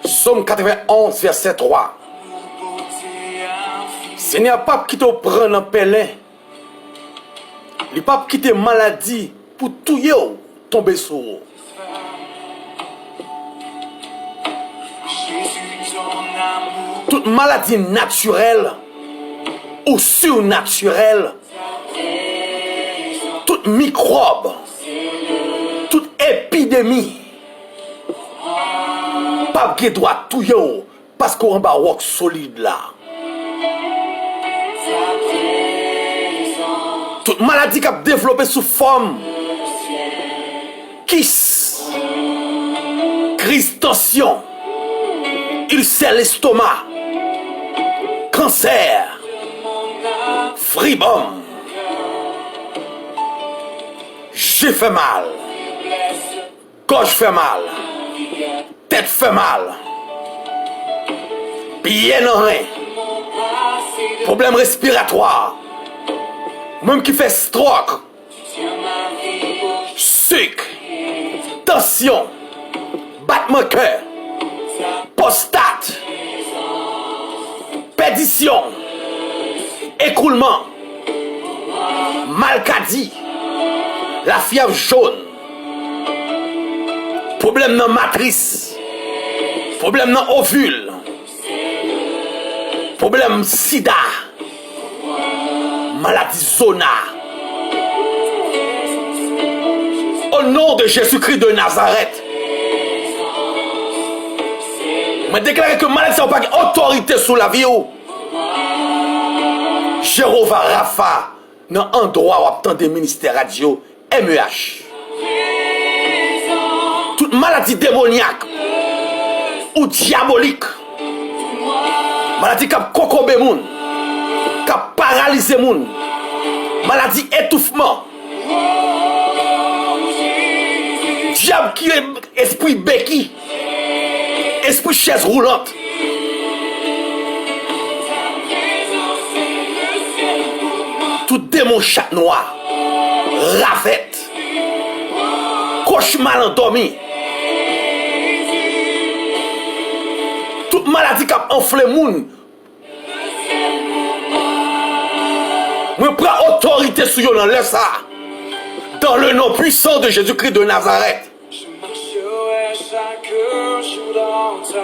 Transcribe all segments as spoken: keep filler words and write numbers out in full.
Sòm katrevenn onz, vèsè twa. Senyè a p ap kite w pran nan pèlen. Li p ap kite maladi pou touye w tonbe sou ou. Tout maladi natirèl ou sinatirèl, tout mikwòb, tout epidemi p ap gen dwa touye w paske w anba wòk solid la. Tout maladi k ap devlope sou fòm kis, kriz tansyon, ilsè lestoma, kansè, fribòm, je fè mal, gòj fè mal, tèt fè mal, pyè nan ren, pwoblèm respiratwa, ou menm ki fè stròk, sik, tansyon, batman kè, pwostat, pèdisyon, ekoulman, malkadi, lafyèv jòn, pwoblèm nan matris, pwoblèm nan ovil, pwoblèm sida, maladi zona. O non de Jezikri de Nazarèt, mwen deklare ke maladi sa yo pa gen otorite sou lavi w. Jewova Rafa, nan andwa w ap tande ministè radyo M E H. Tout maladi demonyak ou dyabolik, maladi k ap kokobe moun, k ap paralize moun, maladi etoufman, dyab ki espri beki, espri chèz woulant, tout demon chat nwa, ravèt, kochma nan dòmi, tout maladi k ap anfle moun, mwen pran otorite sou yo nan lè sa a. Dans le nom puissant de Jésus-Christ de Nazareth.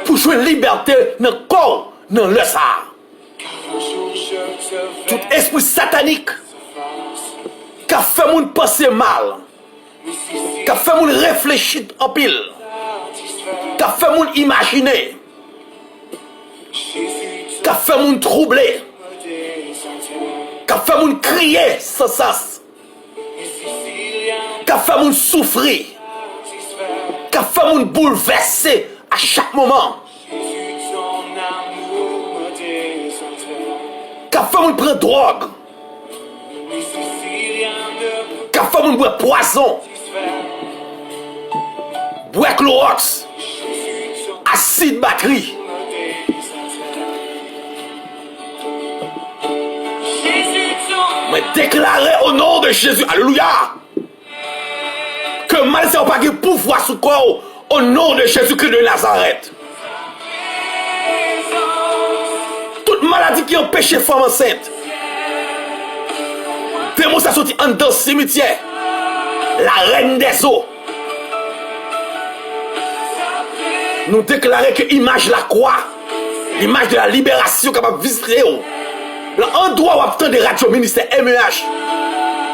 Pou jwenn libète nan kò w nan lè sa a. Tout espri satanik k ap fè moun panse mal, k ap fè moun reflechi anpil, k ap fè moun imajine, k ap fè moun twouble, k ap fè moun kriye san sans, k ap fè moun soufri, k ap fè moun boulvèse a chak moman, k ap fè moun pran dwòg, k ap fè moun bwè pwazon, bwè klowòks, asid batri. Mwen deklare o non de Jezi, alelouya, ke maladi sa yo pa gen pouvwa sou kò w, o non de Jezikri de Nazarèt. Tout maladi ki anpeche fanm ansent, demon sa soti anndan simityè, la reine des eaux. Nou deklare ke imaj lakwa, limaj de la liberasyon kapab vizite w. Nan andwa w ap tande radyo ministè M E H,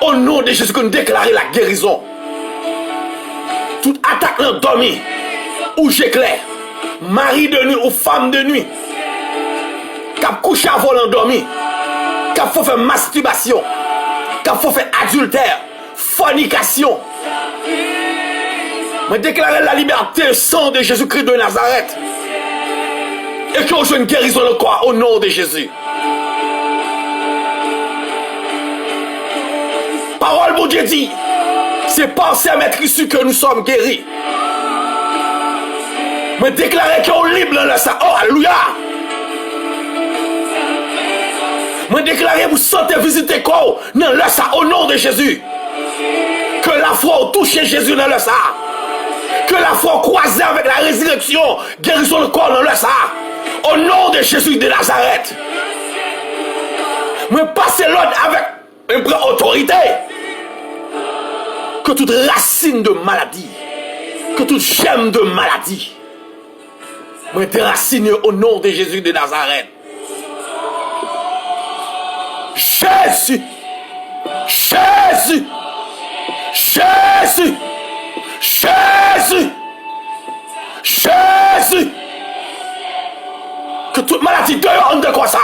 o non de Jezi ke nou deklare la gerizon. Tout atak nan dòmi, ou je klè, mari de nwi ou fanm de nwi, k ap kouche avè w nan dòmi, k ap fè w fè mastibasyon, k ap fè w fè adiltè, fònikasyon. Mwen deklare la libète, san de Jezikri de Nazarèt. E ke w jwenn gerizon nan kò a, o non de Jezi. Pawòl Bondye di, c'est par ses meurtrissures que nous sommes guéris. Mwen deklare ke w lib nan lè sa. O, alelouya! Mwen deklare pou sante vizite kò w nan lè sa, o non de Jezi. Ke lafwa w touche Jezi nan lè sa. Ke Ke lafwa w kwaze avèk la rezireksyon, gerizon nan kò w nan lè sa a. O non de Jezi de Nazarèt. Mwen pase lòd avèk, mwen pran otorite. Ke tout rasin de maladi, ke tout jèm de maladi, mwen derasine yo o non de Jezi de Nazarèt. Jezi! Jezi! Jezi! Jezi! Jezi! Ke tout maladi deyò anndan kò sa.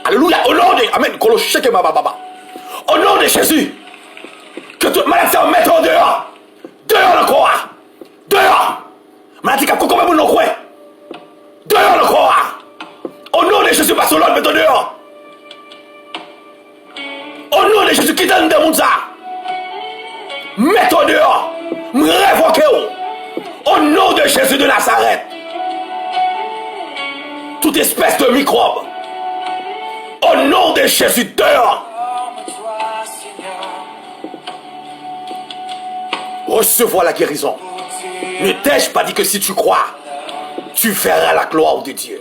Alelouya! O non de, amèn, kolo cheke maba baba. O non de Jezi! Ke tout maladi sa mete yo deyò! Deyò nan kò a! Deyò! Maladi k ap kokobe moun nan kwen. Deyò nan kò a. O non de Jezi, pase w lòd, mete w deyò. O non de Jezi, kite anndan moun sa. Mete w deyò. M revoke w. O non de Jezi de Nazarèt. Tout espès de mikwòb. O non de Jezi, deyò. Recevoir la guérison. Ne t'ai-je pas dit que si tu crois, tu verras la gloire de Dieu?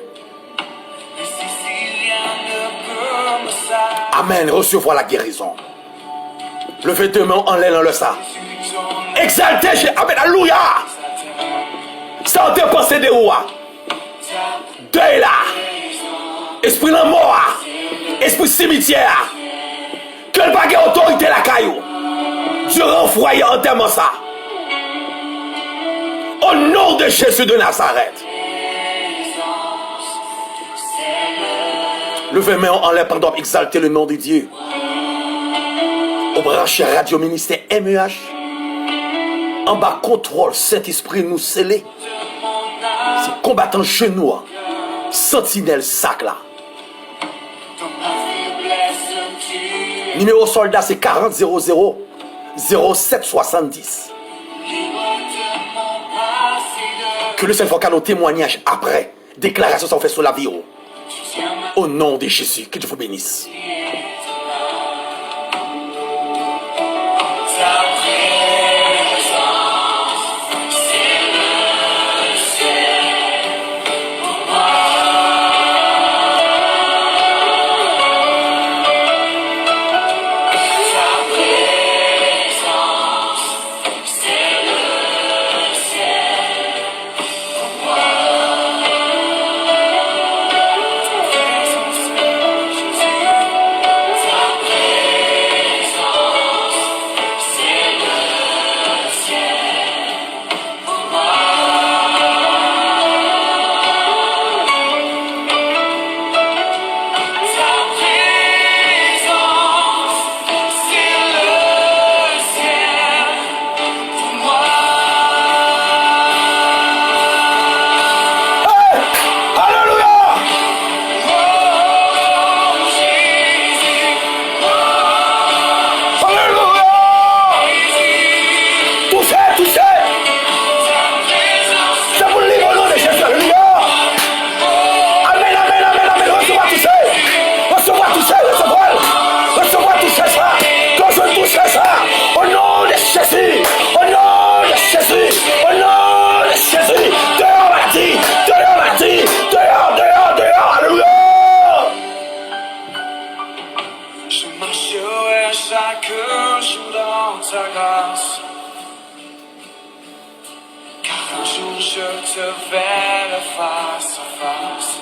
Amen. Recevoir la guérison. Leve de men w anlè nan lè sa. Egzalte Je-, amen, alelouya. Sa w te panse de ou a. Dèy la, espri lanmò a, espri simityè a, ke l pa gen otorite lakay ou. Dye ranvwaye antèman sa. O non de Jezi de Nazarèt. Leve men w anlè pandan w ap egzalte le non de Dye. Ou branche radyo ministè M E H. Anba kontwòl Sentespri nou sele. Se konbatan jenou an. Santinèl sak la. Nimewo sòlda se karant zewo zewo zewo sèt swasanndis. Ke le Senyè fè w kado temwanyaj apre deklarasyon sa w fè sou lavi w. Au nom de Jésus, que Dieu vous bénisse. Hey! Alelouya! Alelouya! Touche, touche! Se pou l libre au nom de Jésus. Alelouya! Amèn, amèn, amèn, amèn. Resevwa touche. Resevwa touche, resevwa l. Resevwa touche sa. Ke w jwenn touche sa. Au nom de Jésus. Au nom de Jésus. Au nom de Jésus. Deyò maladi. Deyò maladi. Deyò, deyò, deyò. Alelouya. Je marcherai chaque jour dans ta grâce. Car un jour je te verrai face à face.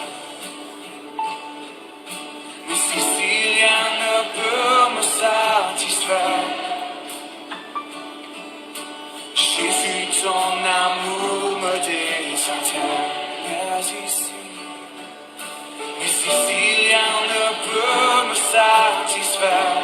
Mais ici rien ne peut me satisfaire. Jésus, ton amour me désintègre. Mais ici, mais ici rien ne peut me satisfaire.